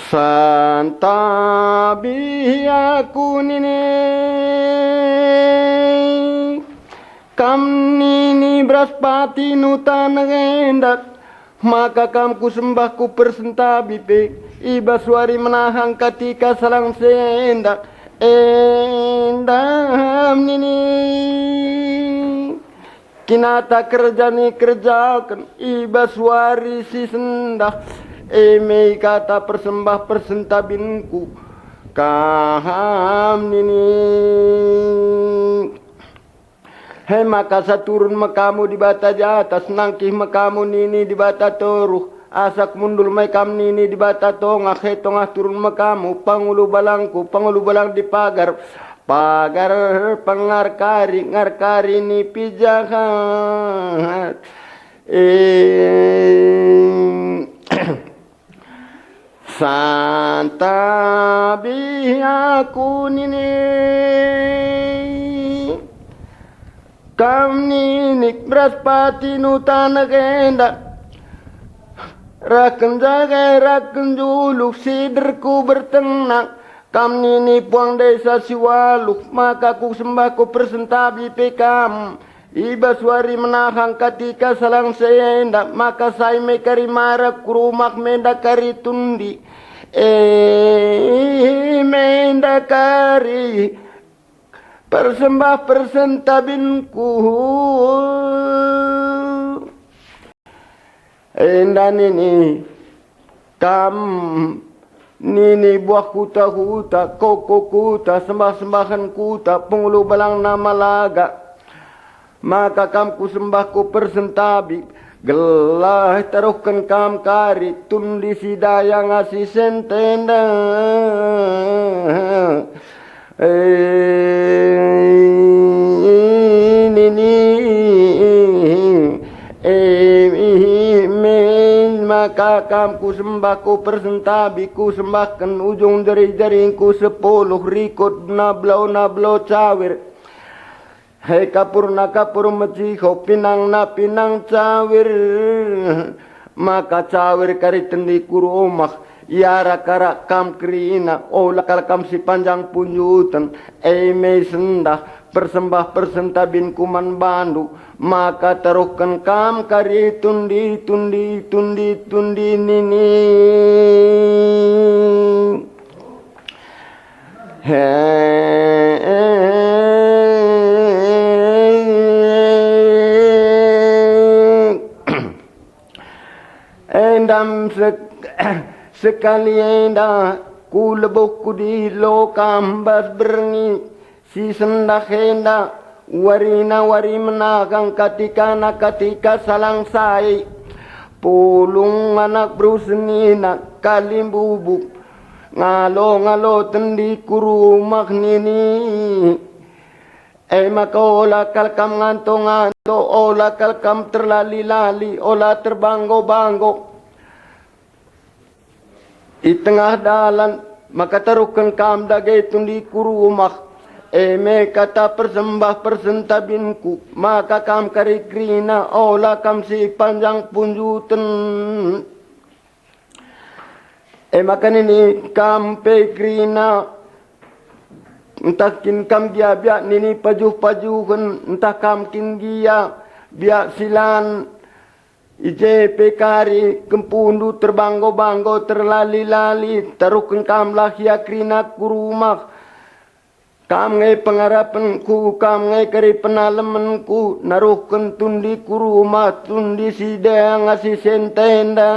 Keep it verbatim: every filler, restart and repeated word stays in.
Santabi aku nini, kam nini beras pati nu taneh enda, maka kam kusembah kupersentabi pe i bas wari menahang katika salang si enda. Enda nini. Kinata kerja nikerjaken i bas wari si sendah, e me kata persembah persentabinku. Kam nini. He maka saturun me kamu Dibata jatas, nangkih me kamu nini Dibata toruh, asa kemundul me kam nini Dibata tongah, he tongah turun me kamu, pangulu balangku, pangulu balang di pagar, pagar pengarkari, ngarkari nipi jahat. Eh, santabi aku nini, kam nini beras pati nu taneh enda, raken jagai, raken juluh, siderku bertenang, kam nini puang desa Siwaluh, maka kusembah kupersentabi pe kam. I bas wari menahang katika salang si enda, maka sai me kari mara ku rumah me enda kari tundi. E me enda kari persembah persentabinku. Enda nini, kam nini buah kuta-kuta, koko kuta, sembah-sembahen kuta, pengulu balangna Malaga. Maka kam kusembah kupersentabi, gelah taruhken kam kari tundi si daya ngasi sentenda. Eh, nini, eh, men maka kam kusembah, kupersentabi, kusembahken ujung jeri-jeringku sepuluh rikut nablo-nablo cawir. He kapurna kapur mejiho, pinangna pinang cawir. Maka cawir kari tendi ku rumah, iarak-arak kam kerina, ola kal kam si panjang punjuten, e me sendah, persembah persentabinku man bandu, maka taruhken kam kari tundi, tundi, tundi, tundi nini. Endam sek-, sekali enda ku lebuh ku dilo kam bas berngi si sendah enda, warina wari menahang, katikana katika salang sai. Pulung anak beru senina kalimbubuk. Ngalo-ngalo tendi ku rumah nini. E maka ola kal kam nganto-nganto, ola kal kam terlali-lali, ola terbanggo-banggo. I tengah dalan maka taruhken kam dage tundi ku rumah. E me kata persembah persentabinku, maka kam kari kerina, ola kam si panjang punjuten. E maka nini kam pe kerina, ntah kin kam gia biak nini pajuh-pajuhen, ntah kam kin gia biak silan, i je pe kari kempundu terbanggo-banggo, terlali-lali, taruhken kamlah ia kerina ku rumah. Kam nge pengarapenku, kam nge kari penalemenku, naruhken tundi ku rumah, tundi si daya ngasi sentenda.